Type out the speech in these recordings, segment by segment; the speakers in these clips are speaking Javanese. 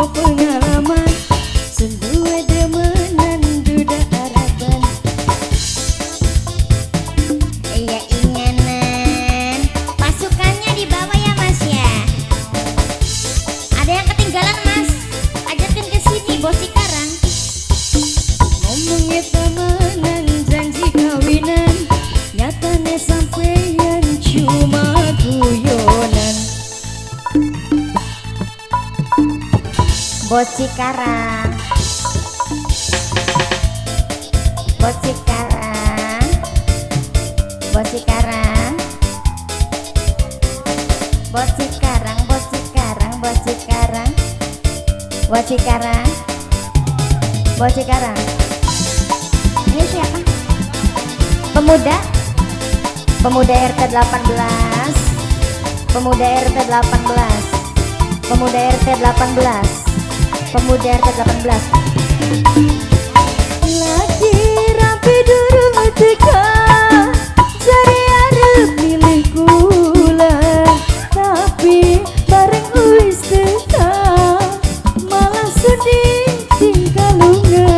cuma pengalaman. Sun duwe demenan duda harapan. Iya inganan. Pasukannya di bawah ya Mas ya. Ada yang ketinggalan Mas, ajakin ke sini Bos Cikarang. Ngomongnya temenan janji kawinan, nyatane sampeyan cuma guyonan. Bos Cikarang, Bos Cikarang, Bos Cikarang, Bos Cikarang, Bos Cikarang, Bos Cikarang, Bos Cikarang, Bos Cikarang. Ini siapa? Pemuda, Pemuda RT 18, Pemuda RT 18, Pemuda RT 18, Pemuda RT 18. Lagi rapi durung teka, jare arep milih kula, tapi bareng wis teka malah sedih tinggal lunga.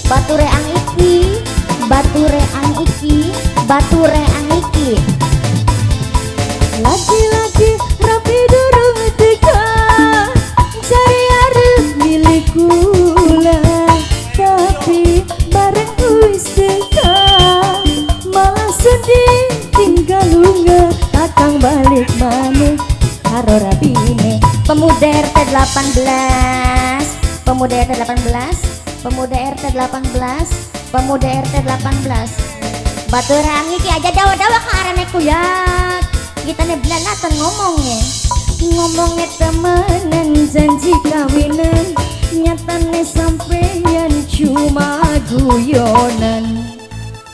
Batu reang iki, batu reang iki, batu reang iki. Lagi-lagi rapi durung teka, jare arep milih kula, tapi bareng wis teka malah sedih tinggal lunga. Kakang balik maneh karo rabine. Pemuda RT 18, Pemuda RT 18, Pemuda RT 18, Pemuda RT 18. Batu reang iki aja dawa-dawa ke arane kuyak. Kita nih belalatan ngomongnya. Ngomongnya temenan janji kawinan, nyatane sampeyan cuma guyonan.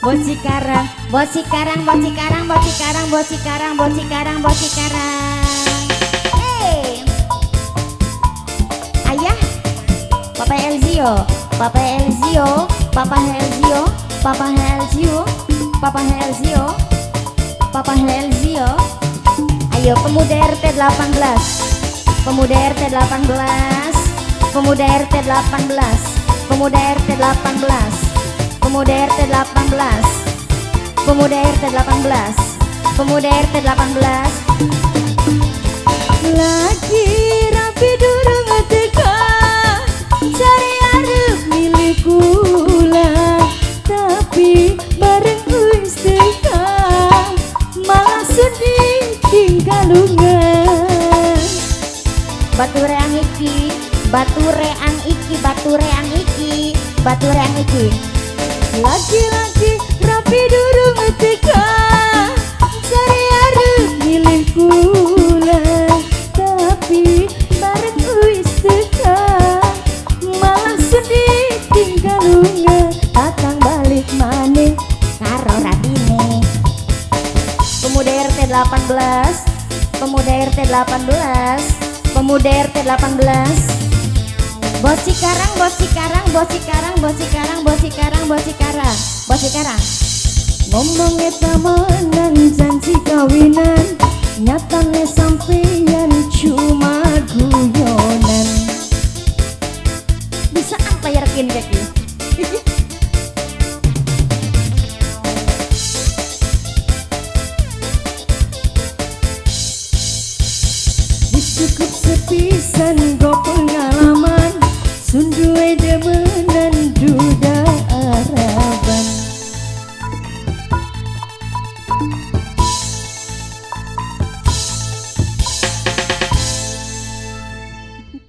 Bos Cikarang, Bos Cikarang, Bos Cikarang, Bos Cikarang, Bos Cikarang, Bos Cikarang, Bos Cikarang. Hey. Ayah, Papa Elzio, Papa Elzio, Papa Elzio, Papa Elzio, Papa Elzio, Papa Elzio. Ayo Pemuda RT 18, Pemuda RT 18, Pemuda RT 18, Pemuda RT 18, Pemuda RT 18, Pemuda RT 18, Pemuda RT 18. Lagi rapi durung teka, jare arep milih kula, tapi bareng wis teka malah sedih tinggal lunga. Batu reang iki, batu reang iki, batu reang iki, batu reang iki. Lagi-lagi rapi durung teka, jare arep milih kula, tapi bareng wis teka malah sedih tinggal lunga. Kakang balik maneh karo rabine. Pemuda RT 18, Pemuda RT 18, Pemuda RT 18. Bos Cikarang, Bos Cikarang, Bos Cikarang, Bos Cikarang, Bos Cikarang, Bos Cikarang, Bos Cikarang. Ngomongnya temenan janji kawinan, nyatane sampeyan cuma guyonan. Bisa apa ya rekin kaki? Wis cukup sepisan.